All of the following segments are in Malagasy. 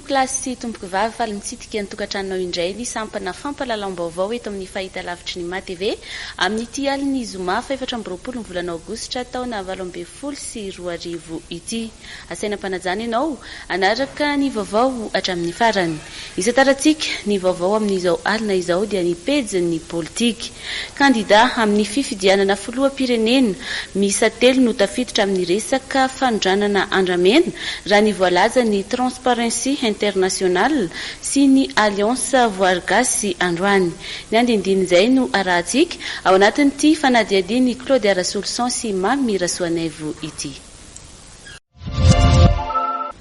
Tompokolahy sy tompokovavy, faly mitsidika ny tokantranonao indray ny sampana fampahalalam-baovao eto amin'ny fahitalavitry ny MATV amin'ity alin'ny zoma faha-24 ny volana aogositra taona 2018 ity. Asaina am-panajana ianao hanaraka ny vaovao hatramin'ny farany. Isantarantsika ny vaovao amin'izao alina izao dia ny pejin'ny politika. Kandida amin'ny fifidianana filoham-pirenena miisa telo no tafiditra amin'ny resaka fanondranana andramena, raha ny voalazan'ny Transparency International sy ny Alliance Voary Gasy androany. Ny andinindin'izay no arahantsika ao anatin'ity fanadihadian'i Claudia Rasoloson sy Mamy Rasoanaivo ity.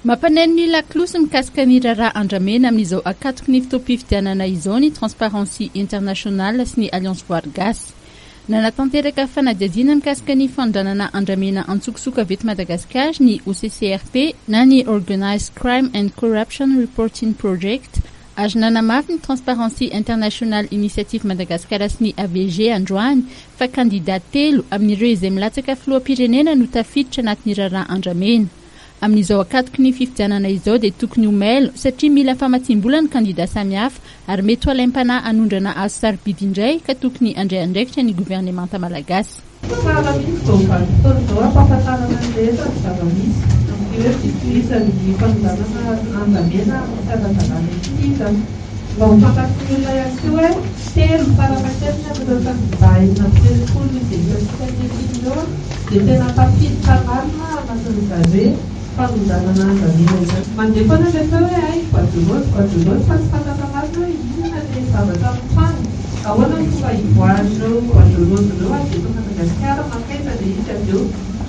Mampaneno ny lakolosy mikasika ny raharaha andramena amin'izao akatoky ny fotoam-pifidianana izao ny Transparency International sy ny Alliance Voary Gasy. Nanatanteraka fanadihadiana mikasika ny fanondranana andramena antsokosoko avy eto Madagasikara ny OCCRP na ny Organized Crime and Corruption Reporting Project ary nanamafy ny Transparency International Initiative Madagascar sy ny AVG androany fa kandida telo amin'ireo izay milatsaka filoham-pirenena no tafiditra anatin'ny raharaha andramena. Amin'izao ankatoky ny fifidianana izao dia tokony ho mailo satria mila famatsiam-bola ny kandida samihafa ary mety ho alaim-panahy hanondrana hazo sarobidy indray ka tokony handray andraikitra ny governemanta malagasy. Tsara mihitsy izao vanim-potoana izao hampahafantarana ny rehetra ny zava-misy amin'ity hoe fitohizan'ny fanondranana andramena amin'ny tsy ara-dalàna ity izany. Mba ho fantatry ny olona ihany koa hoe telo farafahakeliny amin'ireo kandidà 36 izay hitantsika ankehitriny ireo dia tena tafiditra lalina anatin'izany hoe fanondranana andramena izany. Mandeha foana ilay feo hoe hay bois de rose, bois de rose fa tsy fantatra marina hoe inona ilay zavatra mitranga. Ahoana ny fomba hivoahan'ireo bois de rose ireo avy eto Madagasikara mankaiza ilay izy avy eo?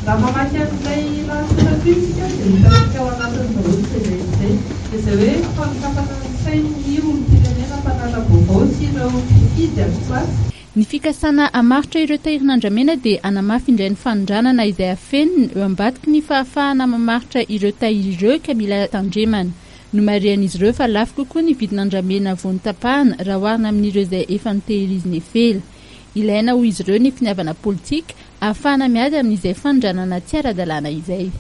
Raha mamaky an'ilay lahatsoratra io isika dia hitantsika ao anatiny daholo izay rehetra izay. Dia izay hoe fanokafana ny sain'ny olom-pirenena mpanara-baovao sy ireo mpifidy ato ho ato. Ny fikasana hamaritra ireo tahirin'andramena dia hanamafy indray ny fanondranana izay afenina eo ambadiky ny fahafahana mamaritra ireo tahiry ireo ka mila tandremana. Nomarihan'izy ireo fa lafo kokoa ny vidin'andramena vao notapahana raha oharina amin'ireo izay efa notehirizina efela. Ilaina hoy izy ireo ny finiavana politika ahafahana miady amin'izay fanondranana tsy ara-dalàna izay.